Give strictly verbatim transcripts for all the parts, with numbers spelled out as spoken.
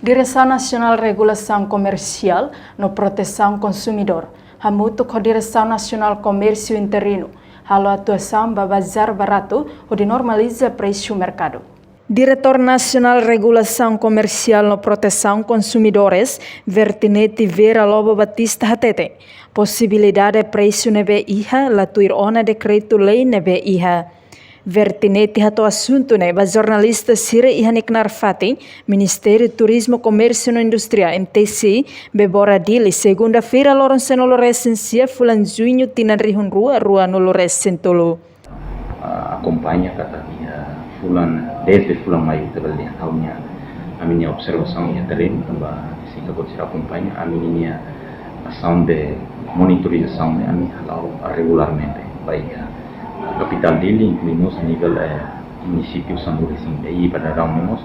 Diresaun Nasionál Regulasaun Komersiál no Protesaun Konsumidór, hamutuk ho Diresaun Nasionál Komérsiu Interinu, halo atuasaun ba bazár baratu hodi normaliza presu merkadu. Diretór Nasionál Regulasaun Komersiál no Protesaun Konsumidores, Vertineti Vera Lobo Batista hateten, posibilidade presu ne'ebé iha la tuir ona dekretu-lei ne'ebé iha. Vertineti hato'o asuntu ne'e ba jornalista sira iha nia knaar fatin Ministériu Turizmu, Komérsiu no Indústria, M T C, Bebora Dili, segunda-feira, loron sanulu-resin-sia fulan Juñu tinan rihun rua ruanulu-resin-tolu. Ah, akompaña katak iha fulan, dezde fulan Maiu ita bele dehan ha'u-nia, ami-nia observasaun iha terrenu, tanba sira-ne'ebé sira akompaña, ami-nia asaun de monitorizasaun ne'e ami hala'o regularmente ba iha kapitál Dili, inklui mós nivel, eh, munisípiu sanulu-resin-neen, i ba daudaun ne'e mós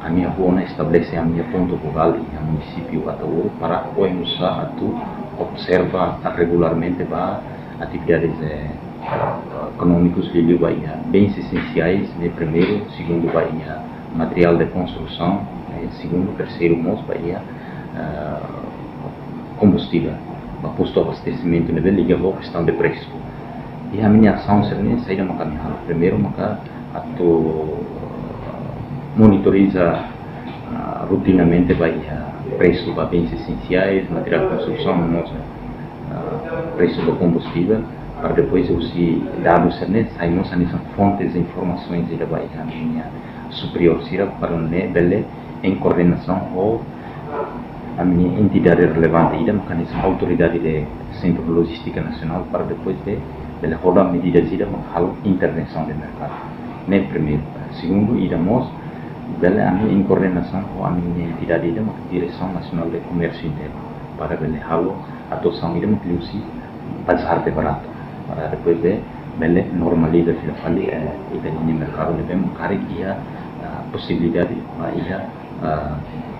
ami hahú ona estabelese ami-nia pontu fokál iha munisípiu Ataúro para oinsá atu observa regularmente ba atividades, eh, ekonómikus liuliu ba iha bens esensiais, ne'e primeiru, segundu ba iha materiál de konstrusaun, eh, segundu, terseiru mós ba iha, eh, kombustivel, ba postu abastesimentu ne'ebé liga ho kestaun de presu. I ami-nia asaun sira-ne'e saida maka ami halo? Primeiru maka atu, eh, monitoriza, ah, rotinamente ba iha presu ba bens esensiais, materiál konstrusaun, no mós, ah, presu ba kombustivel, para depois husi dadus sira-ne'e sai mós hanesan fontes de informasaun ida ba iha ami-nia superiór sira para nune'e bele em koordenasaun ho ami-nia entidade relevante ida maka hanesan autoridade de Sentru Lojístika Nasionál para depois de bele hola medidas ida maka halo intervensaun de merkadu. Ne'e primeiru. Segundu, ida mós bele ami em koordenasaun ho ami-nia entidade ida maka Diresaun Nasionál de Komérsiu Internu para bele halo atuasaun ida maka liuhusi bazár de baratu para depois de bele normaliza fila fali, eh, ita-nia merkadu ne'ebé maka karik iha, ah, posibilidade ba iha, ah,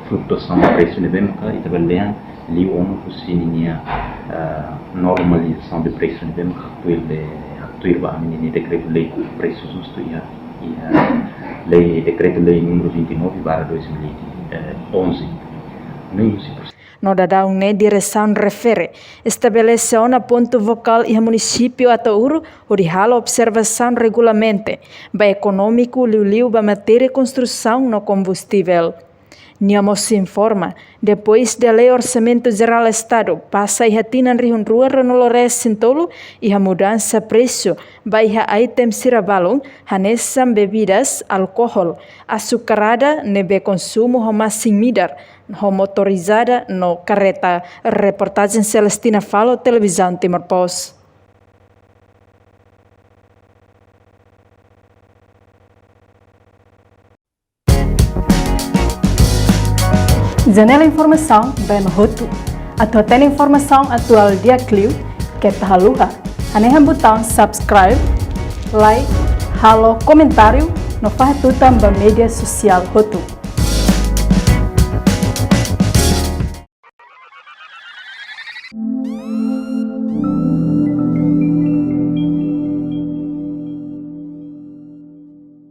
flutuasaun presu ne'ebé maka ita bele dehan liu ona husi ninia, ah, normalizasaun de presu ne'ebé maka haktuir de, haktuir ba ami-nia dekretu-lei presu justu iha, iha lei, dekretu-lei númeru vinte e nove barra dois mil e onze. No daudaun ne'e diresaun refere estabelese ona pontu fokál iha munisípiu Ataúro hodi halo observasaun regularmente ba ekonómiku liuliu ba matéria konstrusaun no kombustivel. Nia mós informa, depois de Lei Orsamentu Jerál Estadu pasa iha tinan rihun rua ruanulu-resin-tolu, iha mudansa presu ba iha item sira balun, hanesan bebidas alkohol, azucarada ne'ebé konsumu ho masin-midar, ho motorizada no karreta. Reportajen Celestina Falo, Televizaun Timor Post. Janela informasaun ba ema hotu. Atu hatene informasaun atuál di'ak liu, keta haluha hanehan butaun subscribe, like, halo komentáriu no fahe tutan ba média sosiál hotu.